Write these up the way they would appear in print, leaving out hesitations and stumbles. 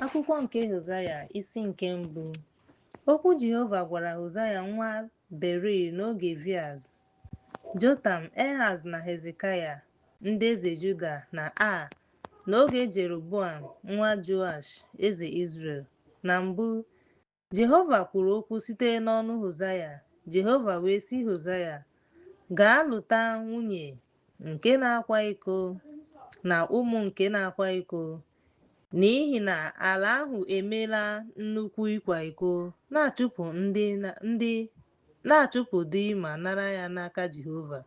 Akwụkwọ nke Hosea, isi nke mbụ. Okwu Jehova gwara Hosea nwa Beiri n'oge Viaz, Jotam, Ehaz na Hezekaya, ndị eze Juda, na a n'oge Jeroboam nwa Joash, eze Izrel. Na mbụ, Jehova kwuru okwu site n'ọnụ Hosea, Jehova wee sị Hosea, Gaa lụta nwunye nke na-akwa iko na ụmụ nke na-akwa iko, n'ihi na ala ahụ emeela nnukwu ịkwa iko, na-achụpụ di ma nara ya n'aka Jehova.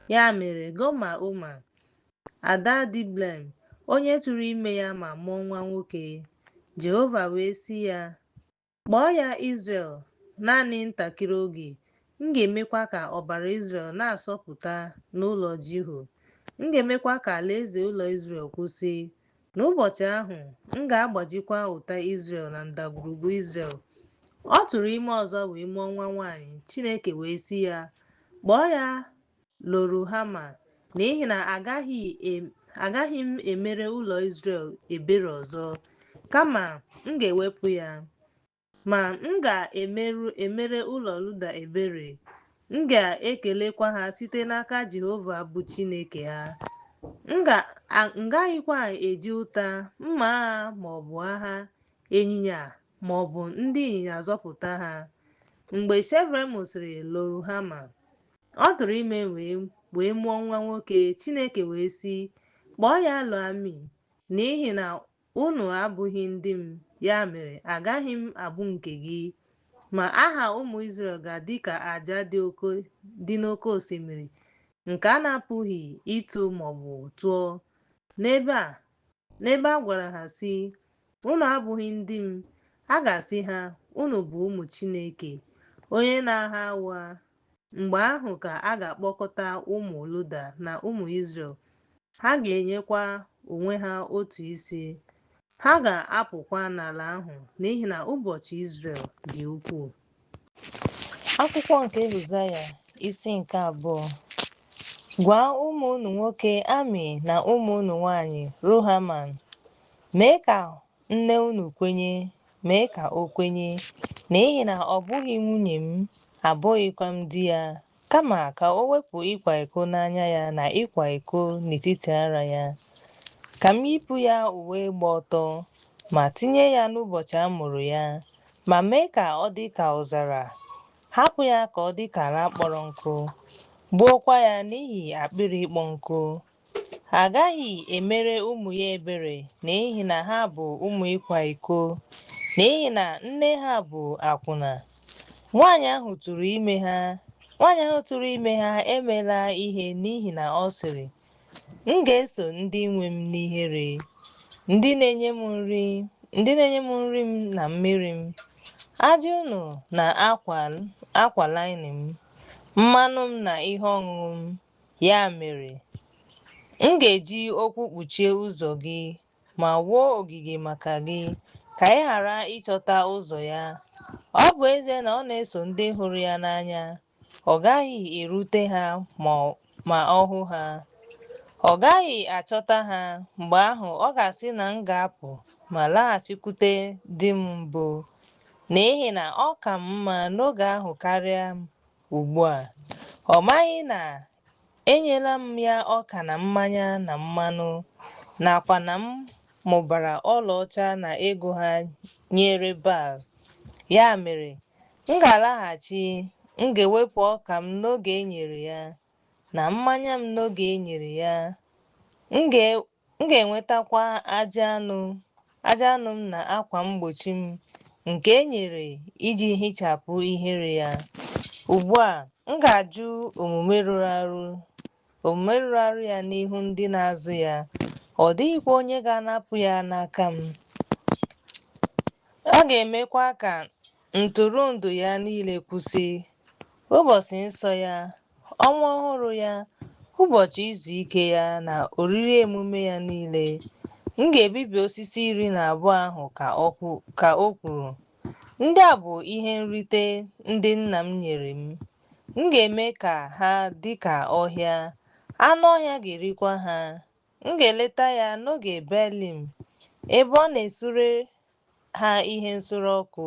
Ya mere, Goma Oma, ada Diblaim, onye tụrụ ime ya ma mụọ nwa nwoke. Jehova wee sị ya, Kpọọ ya Izrel, naanị ntakịrị oge, m ga-emekwa ka ọbara Izrel na-asọpụta n'ụlọ Jihu, m ga-emekwa ka alaeze ụlọ Izrel kwụsị. N'ụbọchị ahụ, m ga-agbajikwa ụta Izrel na ndagwurugwu Izrel. Ọ tụrụ ime ọzọ wee mụọ nwa nwaanyị. Chineke wee sị ya, Kpọọ ya Lo-Ruhama, n'ihi na agaghị m emere ụlọ Izrel ebere ọzọ, kama m ga-ewepụ ya. Ma m ga-emere ụlọ Juda ebere, m ga-ekelekwa ha site n'aka Jehova bụ Chineke ha. M gaghịkwa eji ụta, mma agha ma ọ bụ agha, ịnyịnya ma ọ bụ ndị ịnyịnya zọpụta ha. Mgbe Shevre mụsịrị Lo-Ruhama, ọ tụrụ ime wee mụọ nwa nwoke. Chineke wee sị, Kpọọ ya Lo-Ami, n'ihi na unu abụghị ndị m, ya mere agaghị m abụ nke gị. Ma aha ụmụ Izrel ga-adị ka aja dị n'oke osimiri, nke a na-apụghị ịtụ maọbụ tụọ. N'ebe a gwara ha sị, Unu abụghị ndị m, a ga-asị ha, Unu bụ ụmụ Chineke, onye na-agha ụgha. Mgbe ahụ ka a ga-akpọkọta ụmụ Juda na ụmụ Izrel, ha ga-enyekwa onwe ha otu isi, ha ga-apụkwa n'ala ahụ, n'ihi na ụbọchị Izrel dị ukwuu. Akwụkwọ nke Hosea, isi nke abụọ. Gwa ụmụ unu nwoke Ami na ụmụ unu nwanyị Ruhaman, mee ka nne unu kwenye, mee ka o kwenye, n'ihi na ọ bụghị nwunye m, abụghịkwa m di ya, kama ka o wepụ ịkwa iko n'anya ya na ịkwa iko n'etiti ara ya. Ka m yipụ ya uwe gba ọtọ, ma tinye ya n'ụbọchị a mụrụ ya, ma mee ka ọ dị ka ọzara, hapụ ya ka ọ dị ka ala kpọrọ nkụ, gbuokwa ya n'ihi akpịrị ịkpọ nkụ. A gaghị emere ụmụ ya ebere n'ihi na ha bụ ụmụ ịkwa iko, n'ihi na nne ha bụ akwụna. Nwaanyị ahụ tụrụ ime ha emela ihe n'ihi na ọ sịrị, M ga-eso ndị nwe m n'ihere, ndị na-enye m nri, ndị na-enye m nri m na mmiri m, ajị unu na akwa linin m, mmanụ m na ihe ọṅụṅụ m. Ya mere, m ga-eji okwu kpuchie ụzọ gị ma wuo ogige maka gị, ka ị ghara ịchọta ụzọ ya. Ọ bụ ezie na ọ na-eso ndị hụrụ ya n'anya, ọ gaghị erute ha ma ọ hụ ha. Ọ gaghị achọta ha, mgbe ahụ ọ ga-asị na m ga-apụ ma laghachikwute di m mbụ, n'ihi na ọ ka m mma n'oge ahụ karịa m ugbu a. Ọ maghị na enyela m ya ọka na mmanya na mmanụ, nakwa na m mụbara ọlaọcha na ego ha nyere Baal. Ya mere, m ga-alaghachi, m ga-ewepụ ọka m n'oge e nyere ya, na mmanya m n'oge e nyere ya. M ga-enwetakwa ajị anụ m na akwa mgbochi m nke e nyere iji hichapụ ihere ya. Ugbu a, m ga-ajụ omume rụrụ arụ ya n'ihu ndị na-azụ ya, ọ dịghịkwa onye ga-anapụ ya n'aka m. A ga-emekwa ka ntụrụndụ ya niile kwụsị, ụbọchị nsọ ya, ọnwa ọhụrụ ya, ụbọchị izu ike ya na oriri emume ya niile. M ga-ebibi osisi 12 ahụ, ka o kwuru. Ndị a bụ ihe nrite ndị nna m nyere m. M ga-eme ka ha dị ka ọhịa, anụ ọhịa ga-erikwa ha. M ga-eleta ya n'oge Bealim, ebe ọ na-esure ha ihe nsure ọkụ.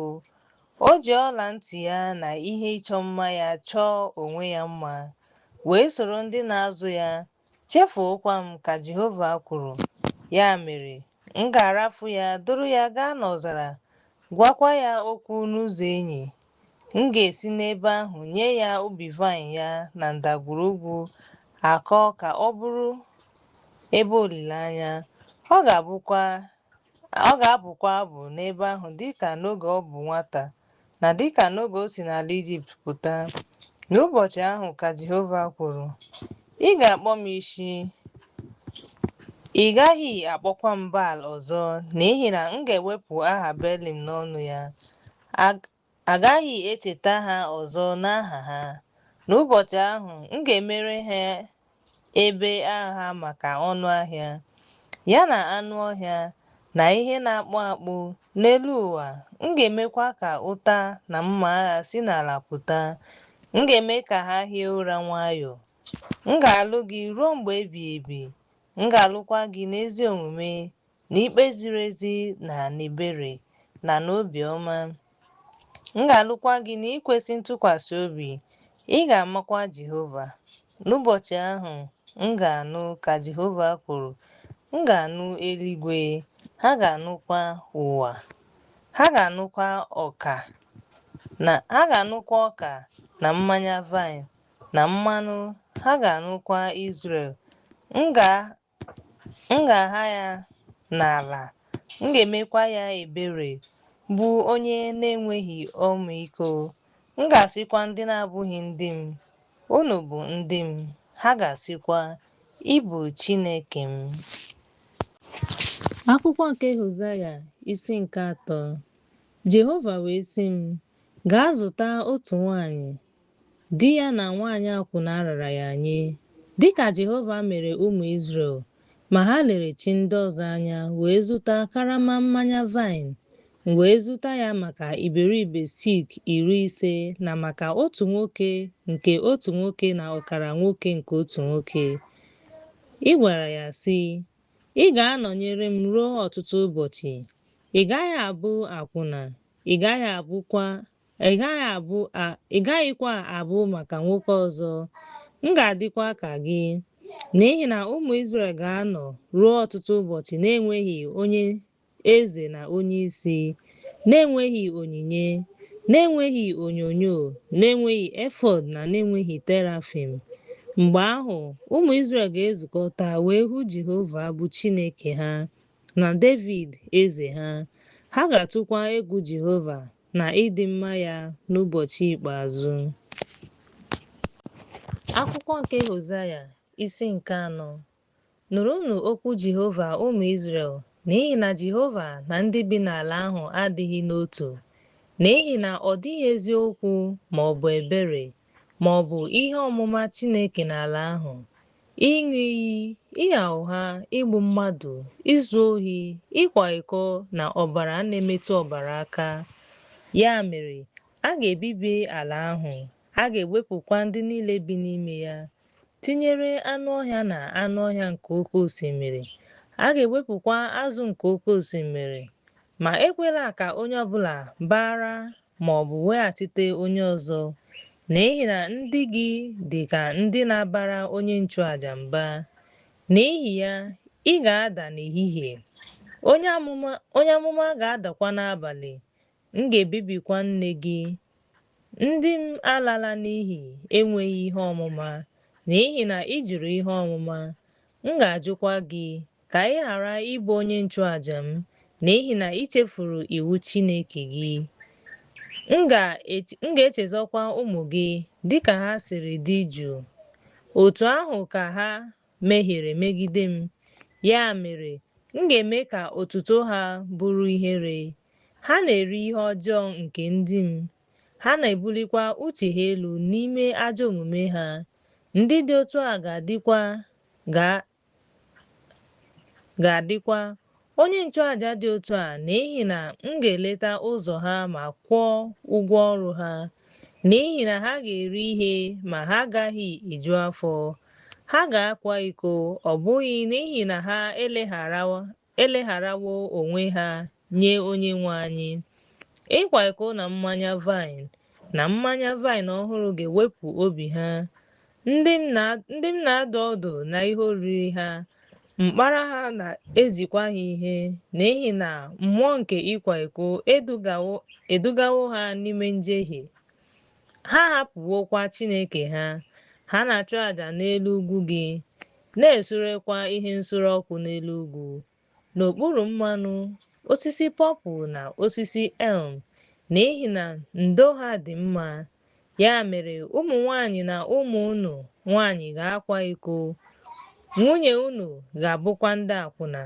O ji ọla ntị ya na ihe ịchọ mma ya chọọ onwe ya mma, wee soro ndị na-azụ ya, chefuokwa m, ka Jehova kwuru. Ya mere, m ga-arafu ya, duru ya gaa n'ọzara, gwakwa ya okwu n'ụzọ enyi. M ga-esi n'ebe ahụ nye ya ubi vaịn ya na ndagwurugwu Akọ ka ọ bụrụ ebe olileanya. Ọ ga-abụkwa abụ n'ebe ahụ dị ka n'oge ọ bụ nwata na dị ka n'oge o si n'ala Ijipt pụta. N'ụbọchị ahụ, ka Jehova kwuru, ị ga-akpọ m Ishi, ị gaghị akpọkwa m Baal ọzọ, n'ihi na m ga-ewepụ aha Bealim n'ọnụ ya. A gaghị echeta ha ọzọ n'aha ha. N'ụbọchị ahụ, m ga-emere ha ebe agha maka ọnụ ahịa, ya na anụ ọhịa, na ihe na-akpụ akpụ, n'elu ụwa, m ga-emekwa ka ụta na mma agha si n'ala pụta. M ga-eme ka ha hie ụra nwayọọ. M ga-alụ gị ruo mgbe ebighị ebi, m ga-alụkwa gị n'ezi omume, n'ikpe ziri ezi na n'ebere na n'obiọma. M ga-alụkwa gị n'ikwesị ntụkwasị obi, ị ga-amakwa Jehova. N'ụbọchị ahụ, m ga-anụ, ka Jehova kwuru, m ga-anụ eluigwe, ha ga-anụkwa ụwa. Ha ga-anụkwa ọka na mmanya vaịn na mmanụ, ha ga-anụkwa Izrel. M ga-aha ya n'ala, m ga-emekwa ya ebere, bụ onye na-enweghị ọmịiko. M ga-asịkwa ndị na-abụghị ndị m, Unu bụ ndị m, ha ga-asịkwa, Ị bụ Chineke m. Akwụkwọ nke Hosea, isi nke atọ. Jehova wee sị m, Gaa zụta otu nwaanyị di ya na nwaanyị akwụna rara ya nye, dị ka Jehova mere ụmụ Izrel, ma ha lere chi ndị ọzọ anya wee zụta karama mmanya vaịn. M wee zụta ya maka iberibe sik 50 na maka otu nwoke nke otu nwoke na ọkara nwoke nke otu nwoke. Ị gwara ya, sị, Ị ga-anọnyere m ruo ọtụtụ ụbọchị. Ị gaghị abụ akwụna, ị gaghịkwa abụ maka nwoke ọzọ, m ga-adịkwa ka gị. N'ihi na ụmụ Izrel ga-anọ ruo ọtụtụ ụbọchị n'enweghị onye eze na onyeisi, n'enweghị onyinye, n'enweghị onyonyo, n'enweghị efọd na n'enweghị terafim. Mgbe ahụ, ụmụ Izrel ga-ezukọta wee hụ Jehova bụ Chineke ha na Devid eze ha. Ha ga-atụkwa egwu Jehova na ịdị mma ya n'ụbọchị ikpeazụ. Akwụkwọ nke Hosea, isi nke anọ. Nụrụnụ okwu Jehova, ụmụ Izrel, n'ihi na Jehova na ndị bi n'ala ahụ adịghị n'otu, n'ihi na ọ dịghị eziokwu ma ọ bụ ebere ma ọ bụ ihe ọmụma Chineke n'ala ahụ. Ịṅụ iyi, ịgha ụgha, igbu mmadụ, izu ohi, ịkwa iko na ọbara na-emetụ ọbara aka. Ya mere, a ga-ebibi ala ahụ, a ga-ewepụkwa ndị niile bi n'ime ya, tinyere anụ ọhịa na anụ ọhịa nke oke osimiri. A ga-ewepụkwa azụ nke oke osimiri. Ma ekwela ka onye ọ bụla baara ma ọ bụ weghachite onye ọzọ, n'ihi na ndị gị dị ka ndị na-abara onye nchụaja mba. N'ihi ya, ị ga-ada n'ehihie, onye amụma ga-adakwa n'abalị, m ga-ebibikwa nne gị. Ndị m alala n'ihi enweghị ihe ọmụma, n'ihi na ị jụrụ ihe ọmụma, m ga-ajụkwa gị, ka ị ghara ịbụ onye nchụaja m, n'ihi na i chefuru iwu Chineke gị. M ga-echezọkwa ụmụ gị dịka ha siri dị jụụ. Otu ahụ ka ha mehiere megide m. Ya mere, m ga-eme ka otuto ha bụrụ ihere. Ha na-eri ihe ọjọọ nke ndị m, ha na-ebulikwa uche ha elu n'ime ajọ omume ha. Ndị dị otu a ga-adịkwa onye nchụaja dị otu a, n'ihi na m ga-eleta ụzọ ha ma kwụọ ụgwọ ọrụ ha. N'ihi na ha ga-eri ihe ma ha agaghị eju afọ. Ha ga-akwa iko, ọ bụghị n'ihi na ha elegharawo onwe ha nye Onyenwe anyị. Ịkwa iko na mmanya vaịn na mmanya vaịn ọhụrụ ga-ewepụ obi ha. Ndị m na-adụ ọdụ na ihe oriri ha, mkpara ha na-ezikwa ha ihe, n'ihi na mmụọ nke ịkwa iko edugawo ha n'ime njehie. Ha ahapụwokwa Chineke ha. Ha na-achụ aja n'elu ugwu gị, na-esurekwa ihe nsure ọkụ n'elu ugwu. N'okpuru mmanụ, osisi pọpụl na osisi elm, n'ihi na ndo ha dị mma. Ya mere, ụmụ nwanyị na ụmụ unu nwanyị ga-akwa iko, nwunye unu ga-abụkwa ndị akwụna.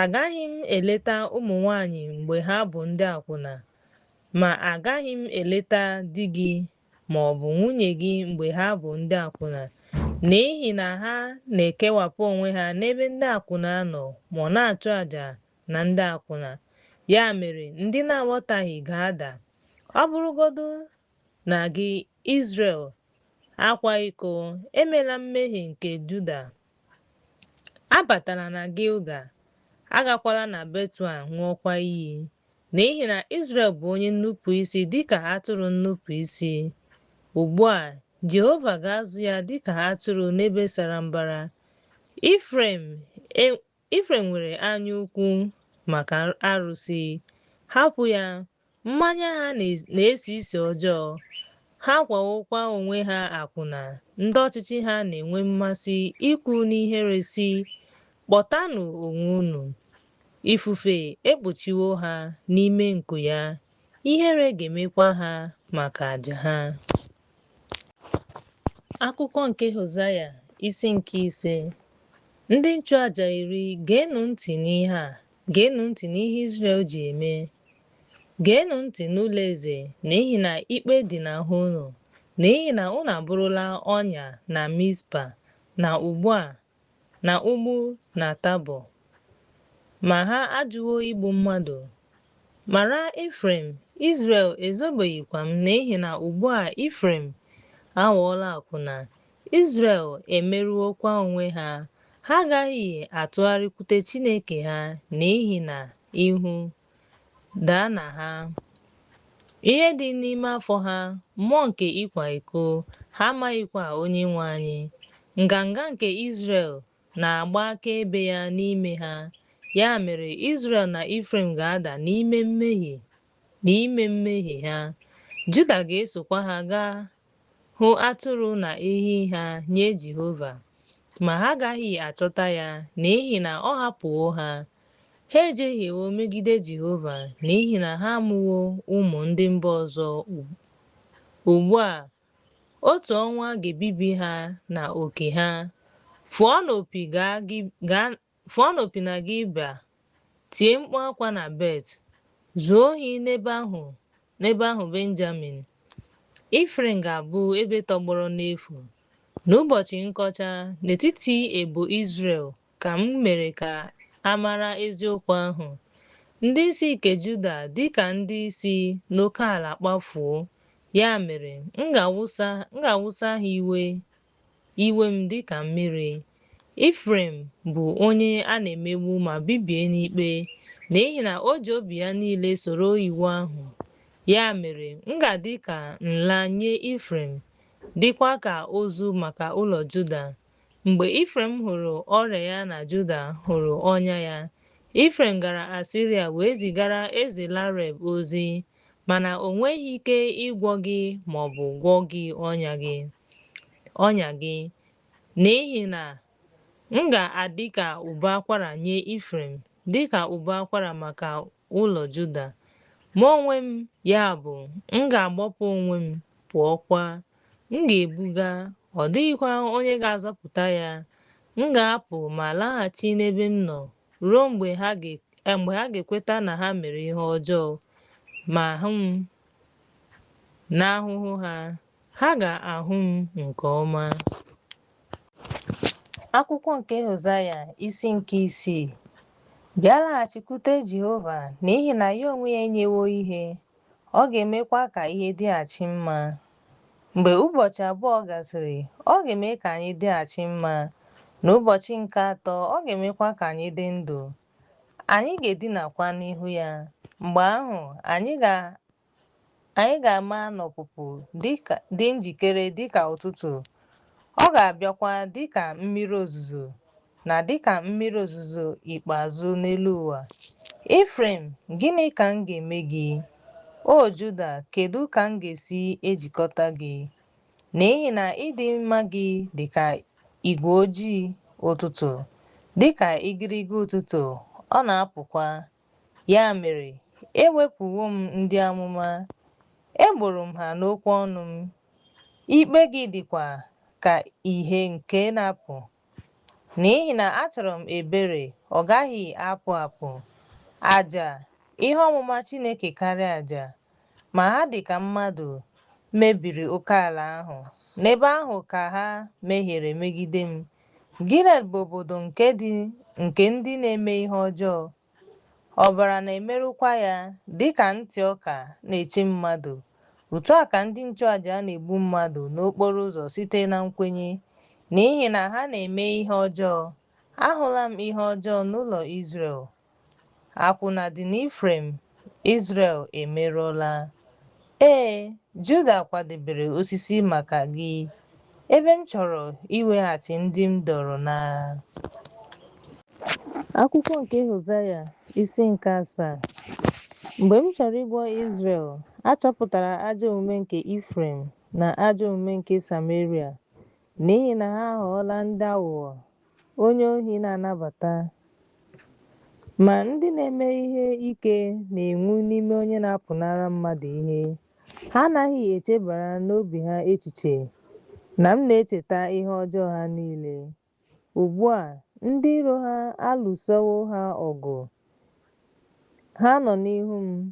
Agaghị m eleta ụmụ nwanyị mgbe ha bụ ndị akwụna, ma agaghị m eleta di gị ma ọ bụ nwunye gị mgbe ha bụ ndị akwụna, n'ihi na ha na-ekewapụ onwe ha n'ebe ndị akwụna nọ ma ọ na-achụ àjà na ndị akwụna. Ya mere, ndị na-aghọtaghị ga-ada. Ọ bụrụgodu na gị, Izrel, akwa iko, emela mmehie nke Juda. Abatala na Gilgal, agakwala na Betuel ṅụọkwa iyi. N'ihi na Izrel bụ onye nnupụisi dịka atụrụ nnupụisi. Ugbu a, Jehova ga-azụ ya dịka atụrụ n'ebe sara mbara. Ifrem nwere anya ukwu maka arụsị. Hapụ ya, mmanya ha na-esi isi ọjọọ, ha akwawokwa onwe ha akwụna. Ndị ọchịchị ha na-enwe mmasị ikwu n'ihere sị, Kpọtanụ onwe unu. Ifufe ekpuchiwo ha n'ime nku ya, ihere ga-emekwa ha maka aja ha. Akwụkwọ nke Hosea, isi nke 5. Ndị nchụaja iri, geenụ ntị n'ihe a, geenụ ntị n'ihe Izrel ji eme. Geenụ ntị n'ụlọ eze, n'ihi na ikpe dị n'ahụ unu, n'ihi na unu abụrụla ọnya na Mizpa, na ugbu a na ụgbụ na Tabọ. Ma ha ajụwo igbu mmadụ. Mara Ifrem, Izrel ezobeghịkwa m n'ihi na ugbu a Ifrem aghọọla akwụna, Izrel emerụwokwa onwe ha. Ha agaghị atụgharịkwute Chineke ha n'ihi na ihu daa na ha. Ihe dị n'ime afọ ha, mmụọ nke ịkwa iko, ha amaghịkwa Onyenwe anyị. Nganga nke Izrel na-agba akaebe ya n'ime ha. Ya mere, Izrel na Ifrem ga-ada n'ime mmehie ha. Juda ga-esokwa ha gaa hụ atụrụ na ehi ha nye Jehova, ma ha agaghị achọta ya, n'ihi na ọ hapụwo ha. Ha ejehiewo megide Jehova, n'ihi na ha amụwo ụmụ ndị mba ọzọ. Ugbu a, otu ọnwa ga-ebibi ha na oke ha. Fụọnụ opi na Gibea, tie mkpu akwa na Bet, zuo ohi n'ebe ahụ Benjamin. Ifrem ga-abụ ebe tọgbọrọ n'efu. N'ụbọchị nkọcha, n'etiti ebo Izrel ka m mere ka a mara eziokwu ahụ. Ndị isi nke Juda dị ka ndị si n'oke ala kpafuo. Ya mere, m ga-awụsa ha iwe m dị ka mmiri. Ifrem bụ onye a na-emegbu ma bibie n'ikpe, n'ihi na o ji obi ya niile soro iwu ahụ. Ya mere, m ga-adị ka nla nye Ifrem, dịkwa ka ozu maka ụlọ Juda. Mgbe Ifrem hụrụ ọrịa ya na Juda hụrụ ọnya ya, Ifrem gara Asiria wee zigara eze Lareb ozi, mana o nweghị ike ịgwọ gị ma ọ bụ gwọọ gị ọnya gị, n'ihi na m ga-adị ka ụbọ akwara nye Ifrem, dị ka ụbọ akwara maka ụlọ Juda. Mụ onwe m, ya bụ, m ga-agbapụ onwe m, pụọkwa. M ga-ebuga, ọ dịghịkwa onye ga-azọpụta ya. M ga-apụ ma laghachi n'ebe m nọ ruo mgbe ha ga-ekweta na ha mere ihe ọjọọ ma hụ m n'ahụhụ ha. Ha ga-ahụ m nke ọma. Akwụkwọ nke Hosea, isi nke 6. Bịa laghachikwute Jehova, n'ihi na ya onwe ya enyewo ihe, ọ ga-emekwa ka ihe dịghachi mma. Mgbe ụbọchị 2 gasịrị, ọ ga-eme ka anyị dịghachi mma. N'ụbọchị nke atọ, ọ ga-emekwa ka anyị dị ndụ. Anyị ga-edinakwa n'ihu ya. Mgbe ahụ anyị ga-ama n'ọpụpụ dị njikere dịka ụtụtụ, ọ ga-abịakwa dịka mmiri ozuzo, na dịka mmiri ozuzo ikpeazụ n'elu ụwa. Ifrem, gịnị ka m ga-eme gị? O Juda, kedu ka m ga-esi ejikọta gị? N'ihi na ịdị mma gị dị ka igwe ojii ụtụtụ, dị ka igirigi ụtụtụ, ọ na-apụkwa. Ya mere, ewepụwo m ndị amụma, egboro m ha n'okwu ọnụ m, ikpe gị dịkwa ka ìhè nke na-apụ. N'ihi na achọrọ m ebere, ọ gaghị apụ apụ, àjà, ihe ọmụma Chineke karịa àjà. Ma ha dị ka mmadụ mebiri oke ala ahụ, n'ebe ahụ ka ha mehiere megide m. Gilead bụ obodo nke ndị na-eme ihe ọjọọ, ọbara na-emerụkwa ya, dị ka ntị ọka na-eche mmadụ, otu a ka ndị nchụàjà na-egbu mmadụ n'okporo ụzọ site na nkwenye, n'ihi na ha na-eme ihe ọjọọ. Ahụla m ihe ọjọọ n'ụlọ Izrel. Akwụna dị n'Ifrem, Izrel emerụọla. Ee, Juda kwadebere osisi maka gị, ebe m chọrọ iweghachi ndị m dọọrọ n'agha. Akwụkwọ nke Hosea, isi nke asaa. Mgbe m chọrọ ịgwọ Izrel, a chọpụtara ajọ omume nke Ifrem na ajọ omume nke Sameria, n'ihi na ha aghọọla ndị aghụghọ onye ohi na-anabata. Ma ndị na-eme ihe ike na-enwu n'ime onye na-apụnara mmadụ ihe. Ha anaghị echebara n'obi ha echiche na m na-echeta ihe ọjọọ ha niile. Ugbu a, ndị iro ha alụsowo ha ọgụ, ha nọ n'ihu m.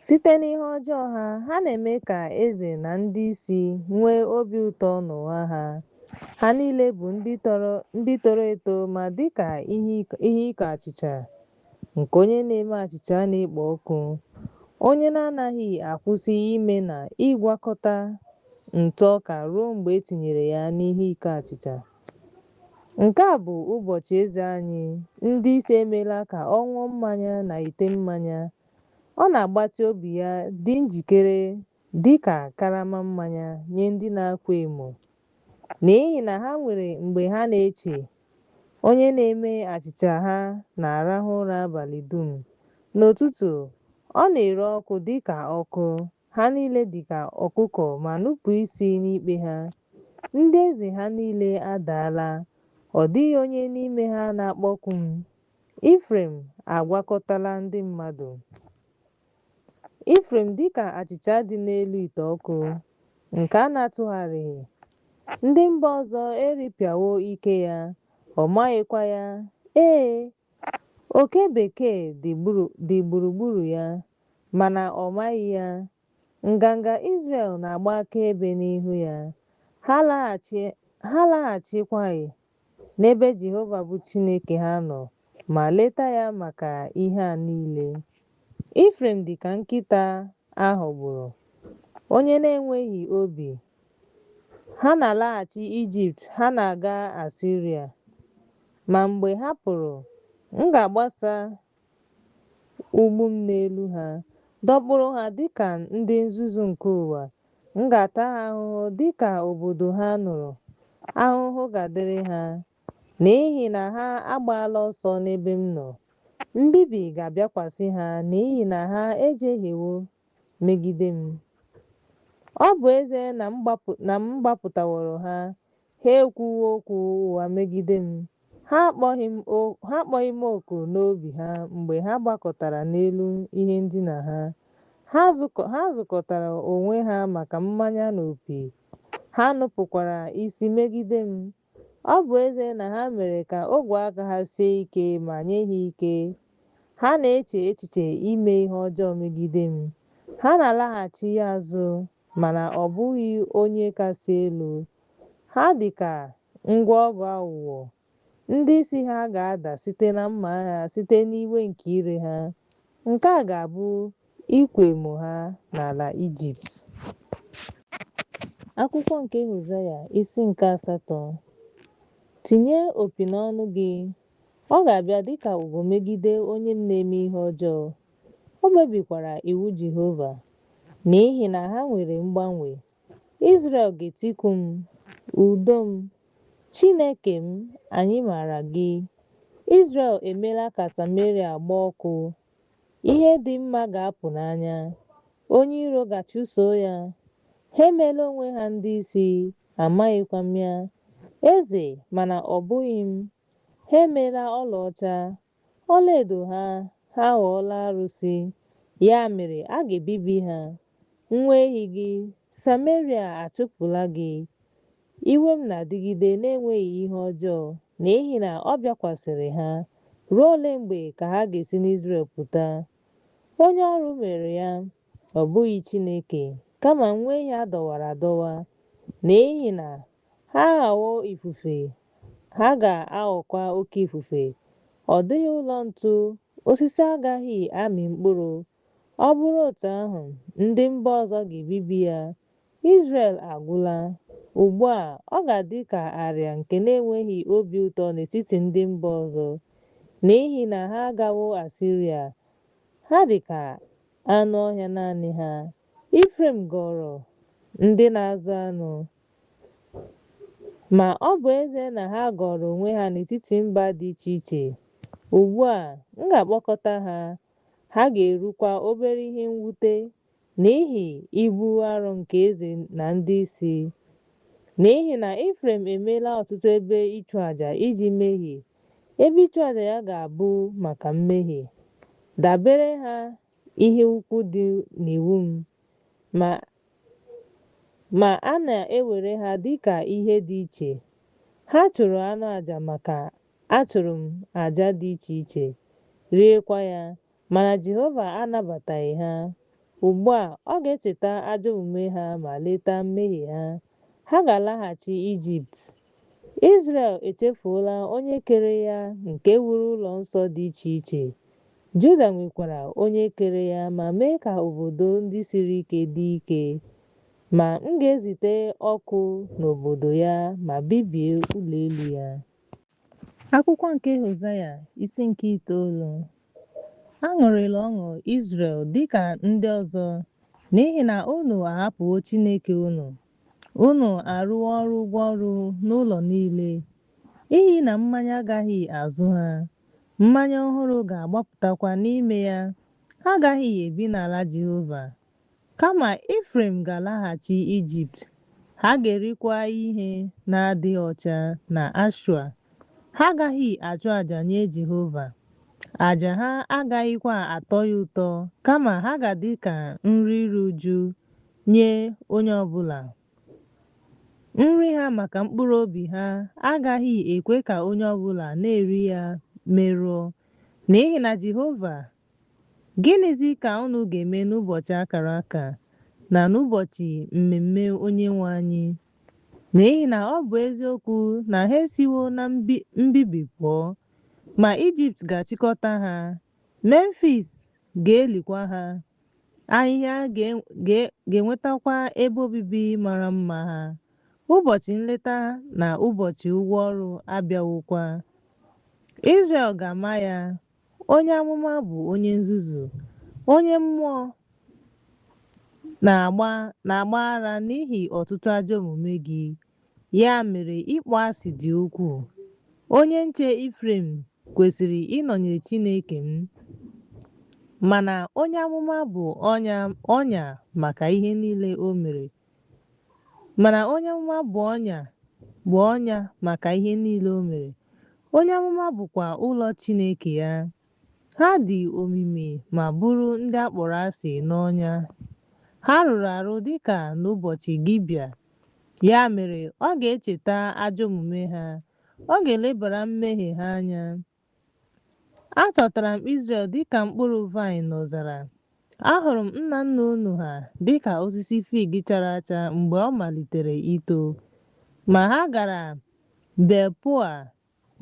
Site n'ihe ọjọọ ha, ha na-eme ka eze na ndị isi nwee obi ụtọ n'ụgha ha. Ha niile bụ ndị toro eto ma dị ka ihe iko achịcha nke onye na-eme achịcha na-ekpo ọkụ, onye na-anaghị akwụsị ime na ịgwakọta ntụ ọka ruo mgbe e tinyere ya n'ihe iko achịcha. Nke a bụ ụbọchị eze anyị, ndị isi emeela ka ọ ṅụọ mmanya na ite mmanya. Ọ na-agbatị obi ya dị njikere dị ka karama mmanya nye ndị na-akwa emo. N'ihi na ha nwere mgbe ha na-eche, onye na-eme achịcha ha na-arahụ ụra abalị dum. N'ụtụtụ, ọ na-ere ọkụ dị ka ọkụ, ha niile dị ka ọkụkọ ma nupụ isi n'ikpe ha. Ndị eze ha niile adaala, ọ dịghị onye n'ime ha na-akpọku m. Ifrem agwakọtala ndị mmadụ. Ifrem dị ka achịcha dị n'elu ite ọkụ, nke a na-atụgharịghị. Ndị mba ọzọ eripịawo ike ya, ọ maghịkwa ya. Ee, oke bekee dị gburugburu ya, mana ọ maghị ya. Nganga Izrel na-agba akaebe n'ihu ya. Ha alaghachikwaghị n'ebe Jehova bụ Chineke ha nọ ma leta ya maka ihe a niile. Ifrem dị ka nkịta a ghọgburu, onye na-enweghị obi. Ha na-alaghachi Ijipt, ha na-aga Asịrịa. Ma mgbe ha pụrụ, m ga-agbasa ụgbụ m n'elu ha, dọkpụrụ ha dị ka ndị nzuzu nke ụwa. M ga-ata ha ahụhụ dị ka obodo ha nụrụ. Ahụhụ ga-adịrị ha, n'ihi na ha agbaala ọsọ n'ebe m nọ. Mbibi ga-abịakwasị ha n'ihi na ha ejehiewo megide m. Ọ bụ ezie na m gbapụtaworo ha, ha ekwuwo okwu ụgha megide m. Ha akpọghị m oku n'obi ha mgbe ha gbakọtara n'elu ihe ndina ha. Ha zukọtara onwe ha maka mmanya na opi, ha nupụkwara isi megide m. Ọ bụ ezie na ha mere ka ogwe aka ha sie ike ma nye ha ike, ha na-eche echiche ime ihe ọjọọ megide m. Ha na-alaghachi azụ, mana ọ bụghị Onye Kasị Elu. Ha dị ka ngwa ọgụ aghụghọ. Ndị isi ha ga-ada site na mma agha site n'iwe nke ire ha. Nke a ga-abụ ịkwa emo ha n'ala Ijipt. Akwụkwọ nke Hosea, isi nke asatọ. Tinye opi n'ọnụ gị, Ọ ga-abịa dị ka ugo megide onye na-eme ihe ọjọọ. O mebikwara iwu Jehova. N'ihi na ha nwere mgbanwe, Izrel ga-etiku m, Udo m, Chineke m, anyị maara gị. Izrel emeela ka Sameria gbaa ọkụ. Ihe dị mma ga-apụ n'anya, onye iro ga-achụso ya. Ha emeela onwe ha ndị isi, amaghịkwa m ya, eze, mana ọ bụghị m. Ha emeela ọlaọcha, ọlaedo ha, ha aghọọla arụsị. Ya mere, a ga-ebibi ha. Nwa ehi gị, Sameria, achụpụla gị. Iwe m na-adịgide n'enweghị ihe ọjọọ, n'ihi na ọ bịakwasịrị ha. Ruo ole mgbe ka ha ga-esi n'Izrel pụta? Onye ọrụ mere ya, ọ bụghị Chineke, kama nwa ehi a dọwara adọwa. N'ihi na ha aghọwo ifufe, ha ga-aghọkwa oke ifufe. Ọ dịghị ụlọ ntu, osisi agaghị amị mkpụrụ. Ọ bụrụ otu ahụ, ndị mba ọzọ ga-ebibi ya. Izrel agwụla. Ugbu a, ọ ga-adị ka arịa nke na-enweghị obi ụtọ n'etiti ndị mba ọzọ. N'ihi na ha agawo Asiria, ha dị ka anụ ọhịa naanị ha. Ifrem ghọrọ ndị na-azụ anụ. Ma ọ bụ ezie na ha ghọrọ onwe ha n'etiti mba dị iche iche, ugbu a, m ga-akpọkọta ha, ha ga-erukwa obere ihe mwute n'ihi ibu arọ nke eze na ndị isi. N'ihi na Ifrem emeela ọtụtụ ebe ịchụaja iji mehie, ebe ịchụaja ya ga-abụ maka mmehie. Dabere ha ihe ukwu dị n'iwu m, ma a na-ewere ha dị ka ihe dị iche. Ha chụrụ anụ aja maka achụrụ m aja dị iche iche, riekwa ya, mana Jehova anabataghị ha. Ugbu a, ọ ga-echeta ajọ omume ha ma leta mmehie ha. Ha ga-alaghachi Ijipt. Izrel echefuola onye kere ya nke wuru ụlọ nsọ dị iche iche. Juda nwekwara onye kere ya ma mee ka obodo ndị siri ike dị ike. Ma m ga-ezite ọkụ n'obodo ya ma bibie ụlọ elu ya. Akwụkwọ nke Hosea, isi nke itoolu. Aṅụrịla ọṅụ, Izrel, dị ka ndị ọzọ, n'ihi na unu ahapụwo Chineke unu. Unu arụwo ọrụ ụgwọ ọrụ n'ụlọ niile. Iyi na mmanya agaghị azụ ha, mmanya ọhụrụ ga-agbapụtakwa n'ime ya, ha agaghị ebi n'ala Jehova. Kama Ifrem ga-alaghachi Ijipt, ha ga-erikwa ihe na-adịghị ọcha na Ashua. Ha agaghị achụ aja nye Jehova, aja ha agaghịkwa atọ ya ụtọ, kama ha ga-adị ka nri iru uju nye onye ọ bụla. Nri ha maka mkpụrụ obi ha agaghị ekwe ka onye ọ bụla na-eri ya merụọ, n'ihi na Jehova Gịnịzi ka unu ga-eme n'ụbọchị a kara aka, na n'ụbọchị mmemme Onyenwe anyị? N'ihi na ọ bụ eziokwu na ha esiwo na mbibi pụọ, ma Ijipt ga-achịkọta ha, Memfis ga-elikwa ha, ahịhịa ga-enwetakwa ebe obibi mara mma ha. Ụbọchị nleta na ụbọchị ụgwọ ọrụ abịawokwa. Izrel ga-ama ya. Onye amụma bụ onye nzuzu, onye mmụọ na-agba ara n'ihi ọtụtụ ajọ omume gị. Ya mere ịkpọasị dị ukwuu. Onye nche Ifrem kwesịrị ịnọnyere Chineke m, mana onye amụma bụ ọnya maka ihe niile o mere. Mana onye amụma bụ ọnya maka ihe niile o mere. Onye amụma bụkwa ụlọ Chineke ya. Ha dị omimi ma bụrụ ndị a kpọrọ asị n'ọnya. Ha rụrụ arụ dịka n'ụbọchị Gibea. Ya mere, ọ ga-echeta ajọ omume ha, ọ ga-elebara mmehie ha anya. Achọtara m Izrel dịka mkpụrụ vaịn n'ọzara. Ahụrụ m nna nna unu ha dịka osisi fig chara acha mgbe ọ malitere ito. Ma ha gara Bel-Peoa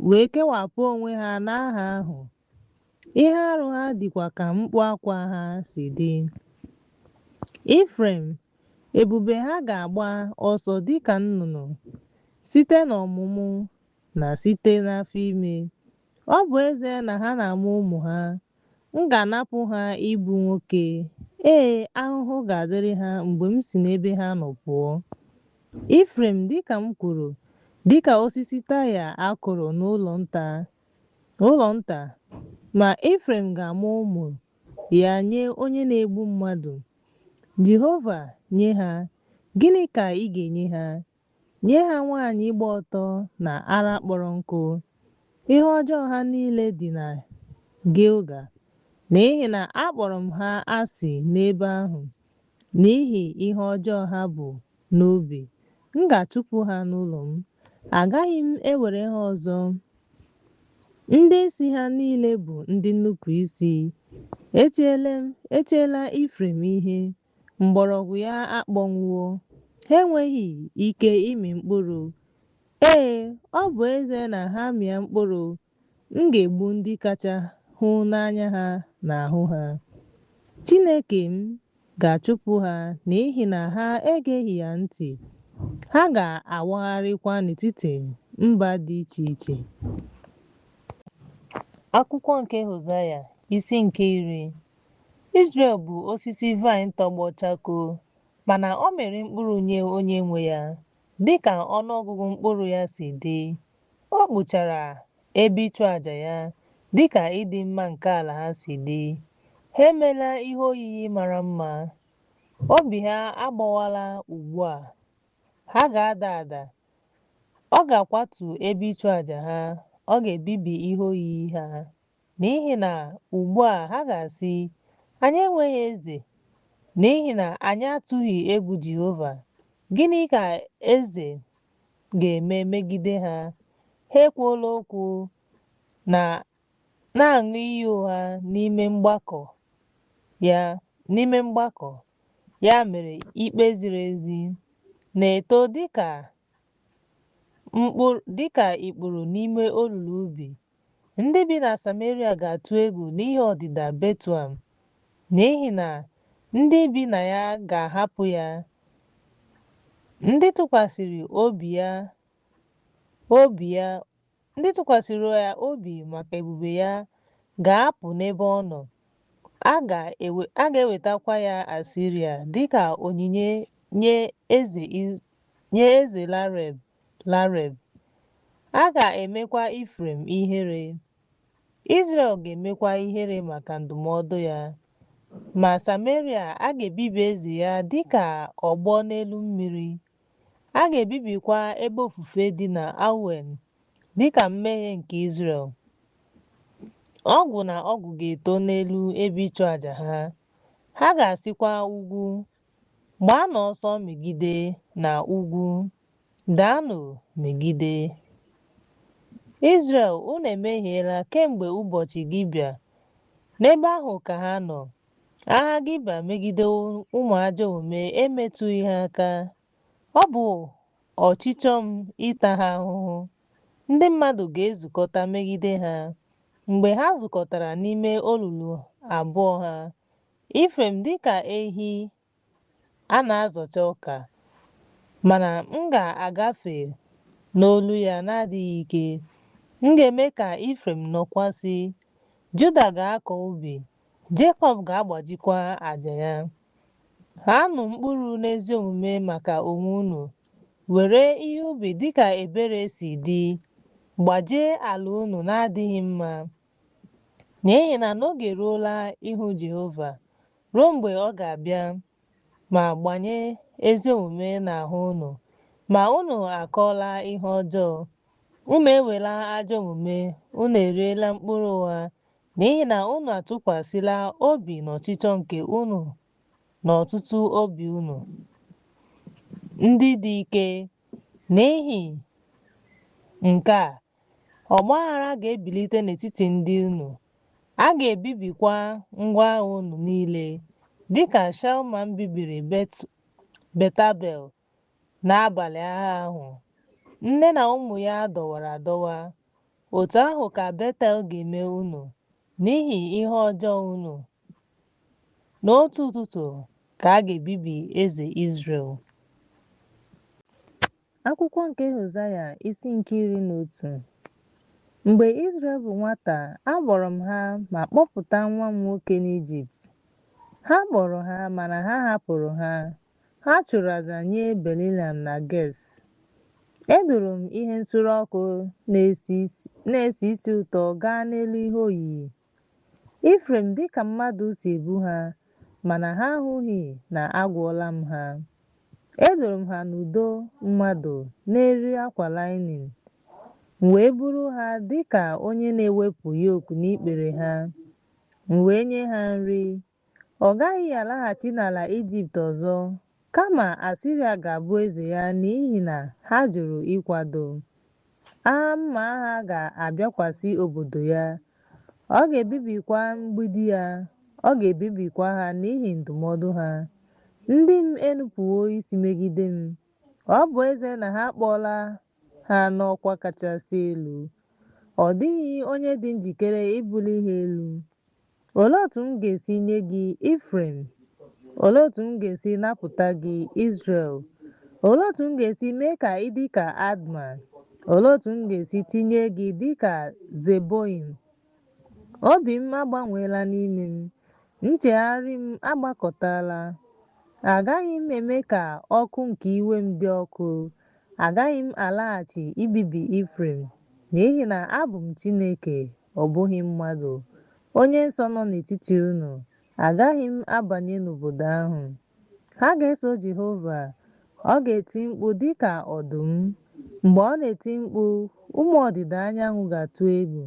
wee kewapụ onwe ha n'aha ahụ. Ihe arụ ha dịkwa ka mkpu akwa ha si dị. Ifrem, ebube ha ga-agba ọsọ dịka nnụnụ, site n'ọmụmụ na site n'afọ ime. Ọ bụ ezie na ha na-amụ ụmụ ha, m ga-anapụ ha ịbụ nwoke. Ee, ahụhụ ga-adịrị ha mgbe m si n'ebe ha nọ pụọ. Ifrem, dị ka m kwuru, dị ka osisi Taịa a kụrụ n'ụlọ nta, ma Ifrem ga-amụ ụmụ ya nye onye na-egbu mmadụ. Jehova, nye ha, gịnị ka ị ga-enye ha? Nye ha nwanyị gba ọtọ na ara kpọrọ nkụ. Ihe ọjọọ ha niile dị na Gilgal, n'ihi na akpọrọ m ha asị n'ebe ahụ. N'ihi ihe ọjọọ ha bu n'obi, m ga-achụpụ ha n'ụlọ m. Agaghị m ewere ha ọzọ. Ndị isi ha niile bụ ndị nnupụisi. E tiela Ifrem ihe, mgbọrọgwụ ya akpọnwụwo. Ha enweghị ike ịmị mkpụrụ. Ee, ọ bụ ezie na ha mịa mkpụrụ, m ga-egbu ndị kacha hụ n'anya ha n'ahụ ha. Chineke m ga-achụpụ ha n'ihi na ha egeghị ya ntị, ha ga-awagharịkwa n'etiti mba dị iche iche. Akwụkwọ nke Hosea, isi nke 10. Izrel bụ osisi vaịn tọgbọ chakoo, mana ọ mịrị mkpụrụ nye onye nwe ya, dịka ọnụọgụgụ mkpụrụ ya si dị. O kpuchara ebe ịchụ aja ya, dịka ịdị mma nke ala ha si dị. Ha emeela ihe oyiyi mara mma. Obi ha agbawala ugbu a. Ha ga-ada ada. Ọ ga-akwatu ebe ịchụ aja ha, ọ ga-ebibi ihe oyiyi ha. N'ihi na ugbu a ha ga-asị, Anyị enweghị eze, n'ihi na anyị atụghị egwu Jehova. Gịnị ka eze ga-eme megide ha? Ha ekwuola okwu, na-aṅụ iyi ụgha n'ime mgbakọ ya mere ikpe ziri ezi na-eto dịka ikpuru n'ime olulu ubi. Ndị bi na Sameria ga-atụ egwu n'ihi ọdịda Betuel, n'ihi na ndị bi na ya ga-ahapụ ya. Ndị tụkwasịrị ya obi maka ebube ya ga-apụ n'ebe ọ nọ. A ga-ewetakwa ya Asịrịa dịka onyinye nye eze Lareb. A ga-emekwa Ifrem ihere, Izrel ga-emekwa ihere maka ndụmọdụ ya. Ma Sameria, a ga-ebibi eze ya dịka ọgbọ n'elu mmiri. A ga-ebibikwa ebe ofufe dị na Awen dịka mmehie nke Izrel. Ọgwụ na ọgwụ ga-eto n'elu ebe ịchụ aja ha. Ha ga-asịkwa ugwu, Gbaanụ ọsọ megide, na ugwu, Daanụ megide. Izrel, unu emehiela kemgbe ụbọchị Gibea. N'ebe ahụ ka ha nọ. Agha Gibea megide ụmụ ajọ omume emetụghị ha aka. Ọ bụ ọchịchọ m ịta ha ahụhụ. Ndị mmadụ ga-ezukọta megide ha. Mgbe ha zukọtara n'ime olulu abụọ ha, Ifrem dị ka ehi a na-azọcha ọka, mana m ga-agafe n'olu ya na-adịghị ike. M ga-eme ka Ifrem nọkwasị, Juda ga-akọ ubi, Jekọb ga-agbajikwa aja ya. Ghaanụ mkpụrụ n'ezi omume maka onwe unu, were ihe ubi dịka ebere si dị, gbajie ala unu na-adịghị mma. N'ihi na n'oge eruola ịhụ Jehova, ruo mgbe ọ ga-abịa ma gbanye ezi omume n'ahụ unu. Ma unu akọọla ihe ọjọọ, unu ewela ajọ omume, unu eriela mkpụrụ ụgha, n'ihi na unu atụkwasịla obi n'ọchịchọ nke unu n'ọtụtụ obi unu ndị dị ike. N'ihi nke a, ọgbaghara ga-ebilite n'etiti ndị unu, a ga-ebibikwa ngwa agha unu niile, dịka Shalman bibiri Betabel n'abalị agha ahụ, nne na ụmụ ya dọwara adọwa. Otu ahụ ka Betel ga-eme unu n'ihi ihe ọjọọ unu. N'otu ụtụtụ ka a ga-ebibi eze Izrel. Akwụkwọ nke Hosea isi nke 11. Mgbe Izrel bụ nwata, akpọrọ m ha ma kpọpụta nwa m nwoke n'Ijipt. Ha kpọrọ ha mana ha hapụrụ ha. Ha chụrụ aja nye Belilam na Ges. Edoro m ihe nsure ọkụ na-esi isi ụtọ gaa n'elu ihe oyiyi. Ifrem dị ka mmadụ si ebu ha, mana ha ahụghị na agwọọla m ha. Edoro m ha n'udo mmadụ n'eriri akwa linin. M wee buru ha dị ka onye na-ewepụ yok n'ikpere ha. M wee nye ha nri. Ọ gaghị alaghachi n'ala Ijipt ọzọ, kama Asiria ga-abụ eze ya n'ihi na ha jụrụ ịkwado. Agha mma agha ga-abịakwasị obodo ya, ọ ga-ebibikwa mgbidi ya, ọ ga-ebibikwa ha n'ihi ndụmọdụ ha. Ndị m enupụwo isi megide m. Ọ bụ ezie na ha akpọọla ha n'ọkwa kachasị elu, ọ dịghị onye dị njikere ibuli ha elu. Olee otu m ga-esi nye gị, Ifrem? Olee otu m ga-esi napụta gị, Izrel? Olee otu m ga-esi mee ka ị dị ka Adma? Olee otu m ga-esi tinye gị dị ka Zeboim? Obi m agbanweela n'ime m, nchegharị m agbakọtala. Agaghị m eme ka ọkụ nke iwe m dị ọkụ, agaghị m alaghachi ibibi Ifrem, n'ihi na abụ m Chineke, ọ bụghị mmadụ, Onye Nsọ nọ n'etiti unu, agaghị m abanye n'obodo ahụ. Ha ga-eso Jehova, ọ ga-eti mkpu dị ka ọdụm. Mgbe ọ na-eti mkpu, ụmụ ọdịda anyanwụ ga-atụ egwu.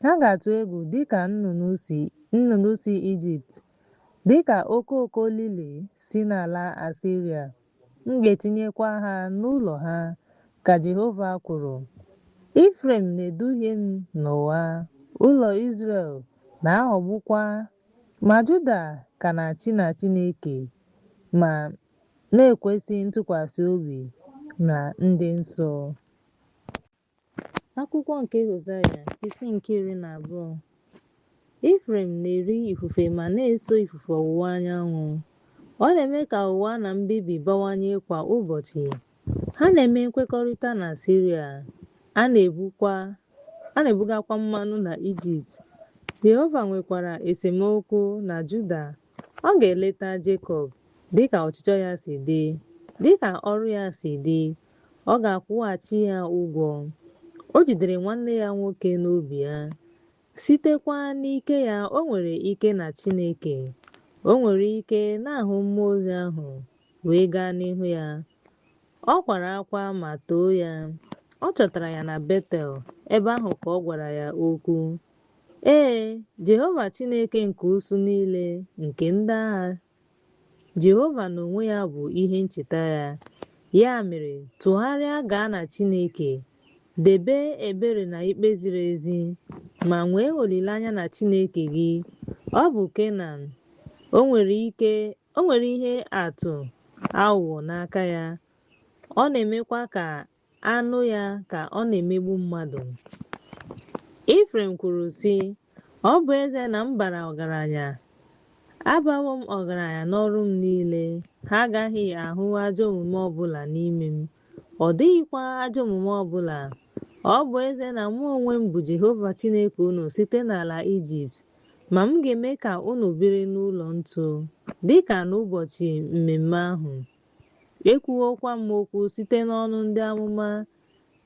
Ha ga-atụ egwu dị ka nnụnụ si Ijipt, dị ka okooko lili si n'ala Asiria. M ga-etinyekwa ha n'ụlọ ha, ka Jehova kwuru. Ifrem na-eduhie m n'ụgha, ụlọ Izrel na-aghọgbukwa, ma Juda ka na-achị na Chineke ma na-ekwesị ntụkwasị obi na ndị nsọ. Akwụkwọ nke Hosea, isi nke 12. Ifrem na-eri ifufe ma na-eso ifufe ọwụwa anyanwụ. Ọ na-eme ka ụgha na mbibi bawanye kwa ụbọchị. Ha na-eme nkwekọrịta na Siria, a na-ebugakwa mmanụ na Ijipt. Jehova nwekwara esemokwu na Juda. Ọ ga-eleta Jekọb dịka ọchịchọ ya si dị, dịka ọrụ ya si dị. Ọ ga-akwụghachi ya ụgwọ. O jidere nwanne ya nwoke n'obi ya. Sitekwa n'ike ya o nwere ike na Chineke. O nwere ike na-ahụ mmụọ ozi ahụ wee gaa n'ihu ya. Ọ kwara akwa ma too ya. Ọ chọtara ya na Betel, ebe ahụ ka ọ gwara ya okwu. Ee, Jehova Chineke nke usuu niile nke ndị agha Jehova n'onwe ya bụ ihe ncheta ya. Ya mere, tụgharịa gaa na Chineke, debe ebere na ikpe ziri ezi, ma nwee olileanya na Chineke gị. Ọ bụ Kenan. O nwere ihe atụ aghụghọ n'aka ya, ọ na-emekwa ka a nụ ya ka ọ na-emegbu mmadụ. Ifrem kwuru, sị, Ọ bụ ezie na m bara ọgaranya, abawo m ọgaranya n'ọrụ m niile, ha agaghị ahụ ajọ omume ọ bụla n'ime m, ọ dịghịkwa ajọ omume ọ bụla. Ọ bụ ezie na mụ onwe m bụ Jehova Chineke unu site n'ala Ijipt, ma m ga-eme ka unu biri n'ụlọ ntu, dị ka n'ụbọchị mmemme ahụ. Ekwuwokwa m okwu site n'ọnụ ndị amụma,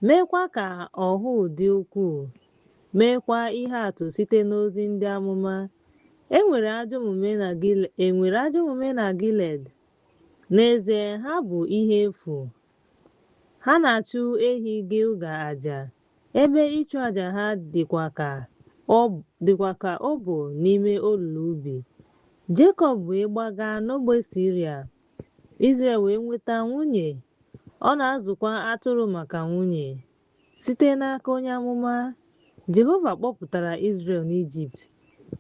meekwa ka ọhụụ dị ukwuu, meekwa ihe atụ site n'ozi ndị amụma. E nwere ajọ omume na Gilead? N'ezie, ha bụ ihe efu. Ha na-achụ ehi Gilgal aja, ebe ịchụ aja ha dịkwa ka ọbo n'ime olulu ubi. Jekọb wee gbaga n'ogbe Siria, Izrel wee nweta nwunye, ọ na-azụkwa atụrụ maka nwunye. Site n'aka onye amụma, Jehova kpọpụtara Izrel n'Ijipt,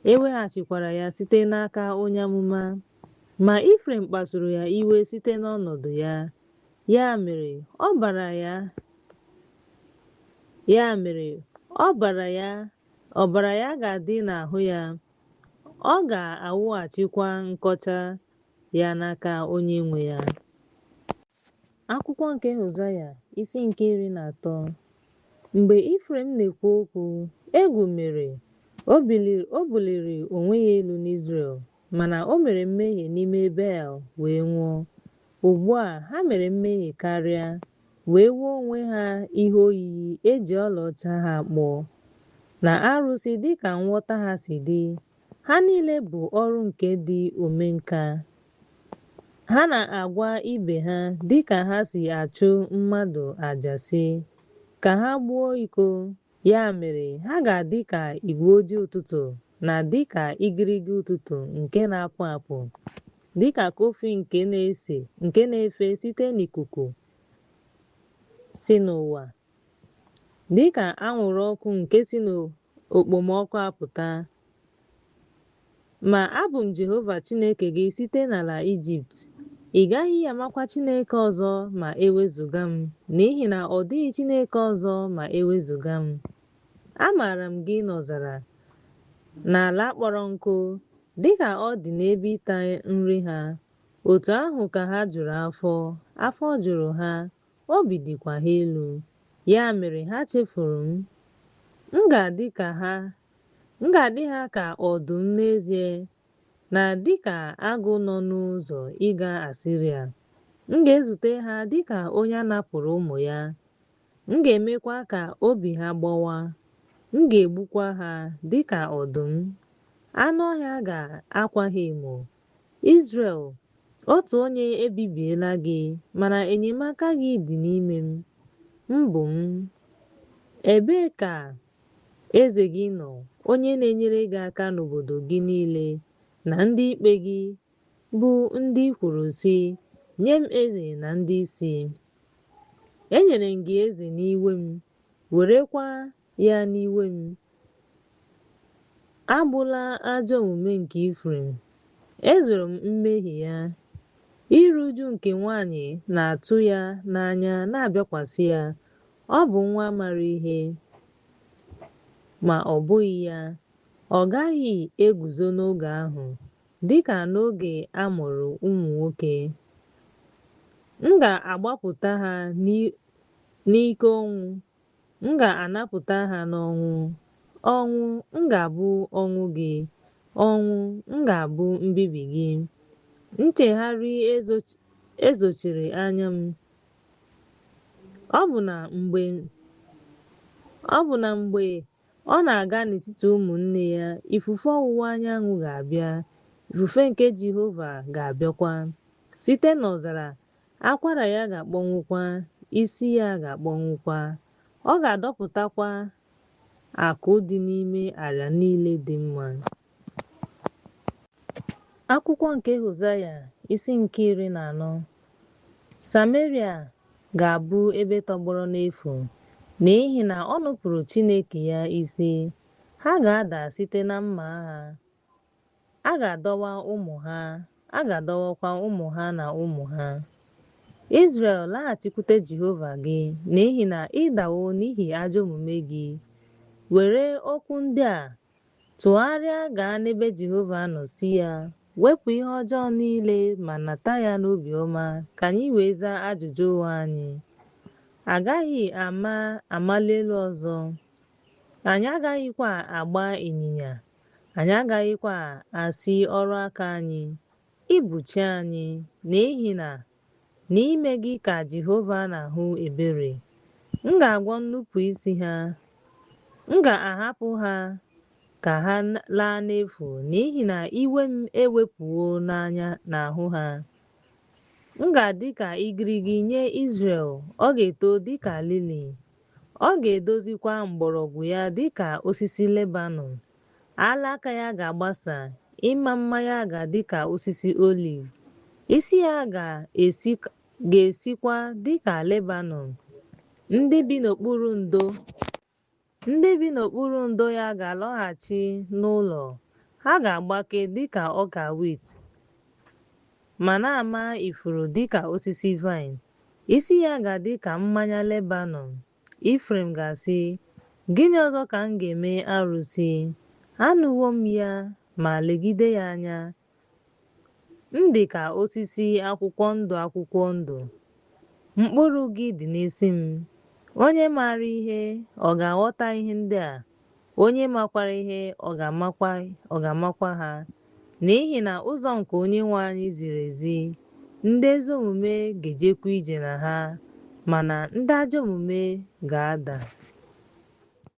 e weghachikwara ya site n'aka onye amụma. Ma Ifrem kpasuru ya iwe site n'ọnọdụ ya. Ya mere, ọbara ya ga-adị n'ahụ ya, ọ ga-awụghachikwa nkọcha ya n'aka onye nwe ya. Akwụkwọ nke Hosea, isi nke 13. Mgbe Ifrem na-ekwu okwu, egwu mere, o buliri onwe ya elu n'Izrel, mana o mere mmehie n'ime Beal wee nwụọ. Ugbu a ha mere mmehie karịa, wee wuo onwe ha ihe oyiyi e ji ọlaọcha ha kpụọ, na arụsị dịka nghọta ha si dị, ha niile bụ ọrụ nke ndị omenka. Ha na-agwa ibe ha dịka ha si achụ mmadụ aja sị, Ka ha gbuo iko. Ya mere, ha ga-adị ka igwe ojii ụtụtụ na dịka igirigi ụtụtụ nke na-apụ apụ, dịka kọfị nke na-efe site n'ikuku si n'ụwa, dịka anwụrụ ọkụ nke si n'okpomọkụ apụta. Ma abụ m Jehova Chineke gị site n'ala Ijipt. Ị gaghị amakwa Chineke ọzọ ma e wezụga m, n'ihi na ọ dịghị Chineke ọzọ ma e wezụga m. Amaara m gị n'ọzara, n'ala kpọrọ nkụ, dịka ọ dị n'ebe ịta nri ha, otu ahụ ka ha juru afọ, afọ juru ha, obi dịkwa ha elu. Ya mere ha chefuru m. M ga-adị ha ka ọdụm n'ezie, na dị ka agụ nọ n'ụzọ ịga Asiria. M ga-ezute ha dị ka onye a napụrụ ụmụ ya, m ga-emekwa ka obi ha gbawaa, m ga-egbukwa ha dị ka ọdụm. Anụ ọhịa ga-akwa ha emo. Izrel, otu onye ebibiela gị, mana enyemaka gị dị n'ime m. M bụ m. Ebee ka eze gị nọ, onye na-enyere gị aka n'obodo gị niile, na ndị ikpe gị, bụ ndị kwuru sị, Nye m eze na ndị isi? Enyere m gị eze n'iwe m, werekwa ya n'iwe m. Agbụla ajọ omume nke Ifrem. Ezoro m mmehie ya. Iru uju nke nwanyị na-atụ ya n'anya na-abịakwasị ya. Ọ bụ nwa maara ihe, ma ọ bụghị ya, ọ gaghị eguzo n'oge ahụ, dị ka n'oge a mụrụ ụmụ nwoke. M ga-agbapụta ha n'ike ọnwụ, m ga-anapụta ha n'ọnwụ. Ọnwụ, m ga-abụ ọnwụ gị, ọnwụ, m ga-abụ mbibi gị. Nchegharị ezochiri anya m. Ọ bụ na mgbe ọ na-aga n'etiti ụmụnne ya, ifufe ọwụwa anyanwụ ga-abịa, ifufe nke Jehova ga-abịakwa. Site n'ọzara, akwara ya ga-akpọnwụkwa, isi ya ga-akpọnwụkwa. Ọ ga-adọpụtakwa akụ dị n'ime arịa niile dị mma. Akwụkwọ nke Hosea, isi nke 14. Sameria ga-abụ ebe tọgbọrọ n'efu, n'ihi na ọ nupụrụ Chineke ya isi. Ha ga-ada site na mma agha. A ga-adọwa ụmụ ha, a ga-adọwakwa ụmụ ha na ụmụ ha. Izrel, laghachikwute Jehova gị, n'ihi na ị dawo n'ihi ajọ omume gị. Were okwu ndị a tụgharịa gaa n'ebe Jehova nọ sị ya, Wepụ ihe ọjọọ niile ma nata ya n'obiọma, ka anyị wee zaa ajụjụ ụgha anyị. A gaghị ama amali elu ọzọ, anyị agaghịkwa agba ịnyịnya, anyị agaghịkwa asị ọrụ aka anyị, Ị bụ chi anyị, n'ihi na n'ime gị ka Jehova na-ahụ ebere. M ga-agwọ nnupụ isi ha, m ga-ahapụ ha ka ha laa n'efu, n'ihi na iwe m ewepụwo n'ahụ ha. M ga-adị ka igirigi nye Izrel, ọ ga-eto dị ka lili, ọ ga-edozikwa mgbọrọgwụ ya dị ka osisi Lebanọn. Alaka ya ga-agbasa, ịma mma ya ga-adị ka osisi oliv, isi ya ga-esikwa dị ka Lebanọn. Ndị bi n'okpuru ndo ya ga-alọghachi n'ụlọ, ha ga-agbake dị ka ọka wit, ma na-ama ifuru dị ka osisi vaịn. Isi ya ga-adị ka mmanya Lebanọn. Ifrem ga-asị, Gịnị ọzọ ka m ga-eme arụsị? Anụwo m ya ma legide ya anya. M dị ka osisi akwụkwọ ndụ akwụkwọ ndụ. Mkpụrụ gị dị n'isi m. Onye maara ihe, ọ ga-aghọta ihe ndị a? Onye makwara ihe, ọ ga-amakwa ha? N'ihi na ụzọ nke Onyenwe anyị ziri ezi, ndị ezi omume ga-ejekwa ije na ha, mana ndị ajọ omume ga-ada.